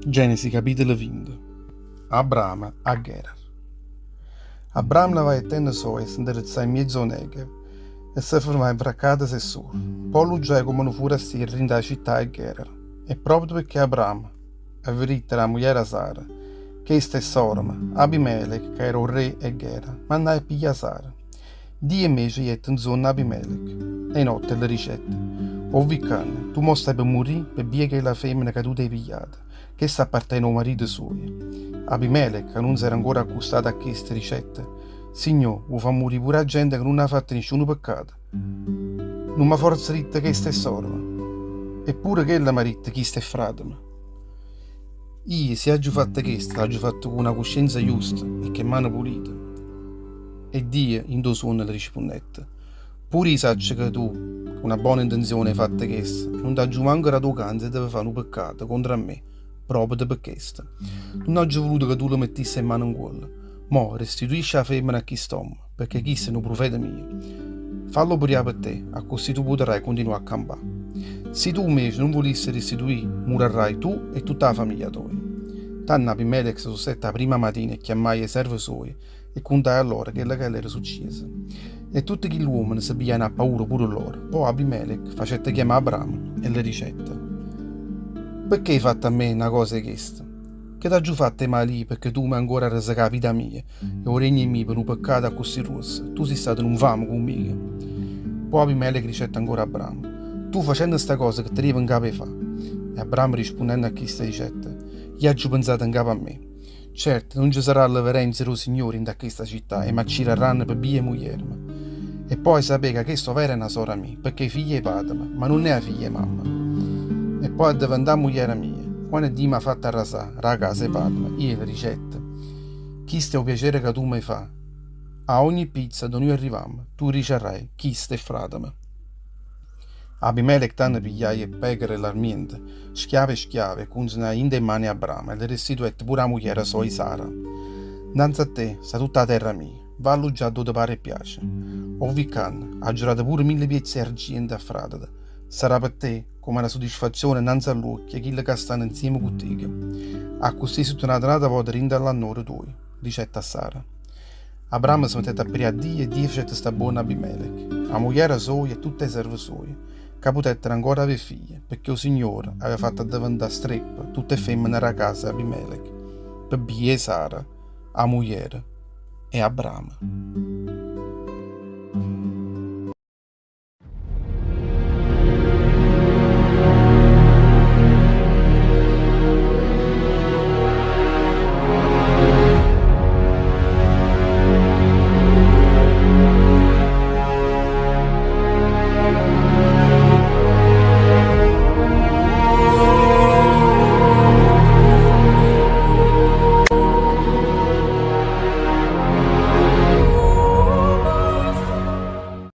Genesi capitolo 20 Abramo a Gerar Abramo levaje 'e tenne soje e se 'nderezzaje 'mmiezzo 'o Negev e se fermaje nfra Cades e Sur. Po' alluggiaje comme nu furastiero dint' 'a città 'e Gerar. E proprio pecché Abramo aveva ditto d' 'a mugliera Sara, Chesta è sòrema, Abimelech, ca era 'o rre 'e Gerar, mannaje a piglià Sara. Dio invece jette 'nzuonno a Abimelech, 'e notte e le dicette, 'O vi' ccanno, tu mò stai pe murì pe via 'e chella femmena ca tu t'hê pigliata, chesta appartene 'o marito suojo. Abimelech, ca nun s'era ancora accustato a chesta, dicette, Signò, vuò fa murì pure 'a gente ca nun ha fatto nisciuno peccato? Nun m'ha forze ditto chesta è sorema? Eppure chella m'ha ditto chisto è fratemo. Io, si aggio fatto chesto, l'aggio fatto cu na cuscienza justa e ch' 'e mane pulite. E Dio, dint' 'o suonno, le rispunnette, Pure io saccio ca tu, cu na bona intenzione, hê fatto chesto, e nun t'aggio manco dato 'o canzo 'e te fa nu peccato contro a me, proprio pe chesto. Nun aggio vuluto ca tu le mettisse 'e mane 'ncuollo. Mo, restituisce 'a femmena a chist'ommo, pecché chisto è nu prufeta mio. Fallo prià pe te, accussì tu putarrai cuntinuà a campà. Si tu invece nun vulisse restituì, murarrai tu e tutta 'a famiglia toja. Tanno Abimelech se susette 'a primma matina e chiammaje 'e serve suoje e cuntaje a loro chello ca ll'era succieso. E tutte chill'uommene se pigliajeno appaura pure loro. Po' Abimelech facette chiamà Abramo e le dicette, Pecché hê fatto a me na cosa 'e chesta? Che t'aggio fatto 'e male io pecché tu m'hê ancora arresecà 'a vita mia e 'o regno mio pe nu peccato accussì gruosso? Tu si' stato nu 'nfame cu mmico. Po' Abimelech dicette ancora a Abramo, Tu facenno sta cosa che te lieve 'ncapa 'e fa'? E Abramo rispunnenno a chisto dicette, Io aggio penzato 'ncapa a me. Certo, nun ce sarrà ll'reverenzia d' 'o Signore 'int'a chesta città e m'accirarranno pe bbia 'e muglierema. E po' 'e sapé ca chesta overo è na sora mia, pecché è figlia 'e pàtemo, ma nun è 'a figlia 'e mamma. E po' addeventà mugliera mia. Quanno Dio m'ha fatto arrasà d' 'a casa 'e pàtemo, io le dicette, Chisto è 'o piacere ca tu m'hê fà. A ogni pizzo addò nuje arrivammo, tu diciarrai, Chisto è fràtemo. Abimelech tanno pigliaje 'e pecore e l'armiente, schiave e schiave, 'e cunzenaje dint' 'e mane 'e Abramo e le restituette pure 'a mugliera soja Sara. Nnanze a te sta tutta 'a terra mia, va alluggià addò te pare e piace. O vi' ccanno, aggio dato pure mille piezze 'e argiento a fràtete, sarrà pe te comme na suddisfazione nnanze a ll'uocchie 'e chille ca stanno nzieme cu tico. Accussì si' turnato n'ata vota dint' a ll'annore tuojo, dicette a Sara. Abramo se mettette a prià a Dio e Dio facette sta buono a Abimelech, 'a mugliera soja e tutte 'e serve soje, ca putettero ancora avè figlie, pecché 'o Signore aveva fatto addeventà streppe tutte 'e femmene d' 'a casa 'e Abimelech, pe bbia 'e Sara, 'a mugliera 'e Abramo.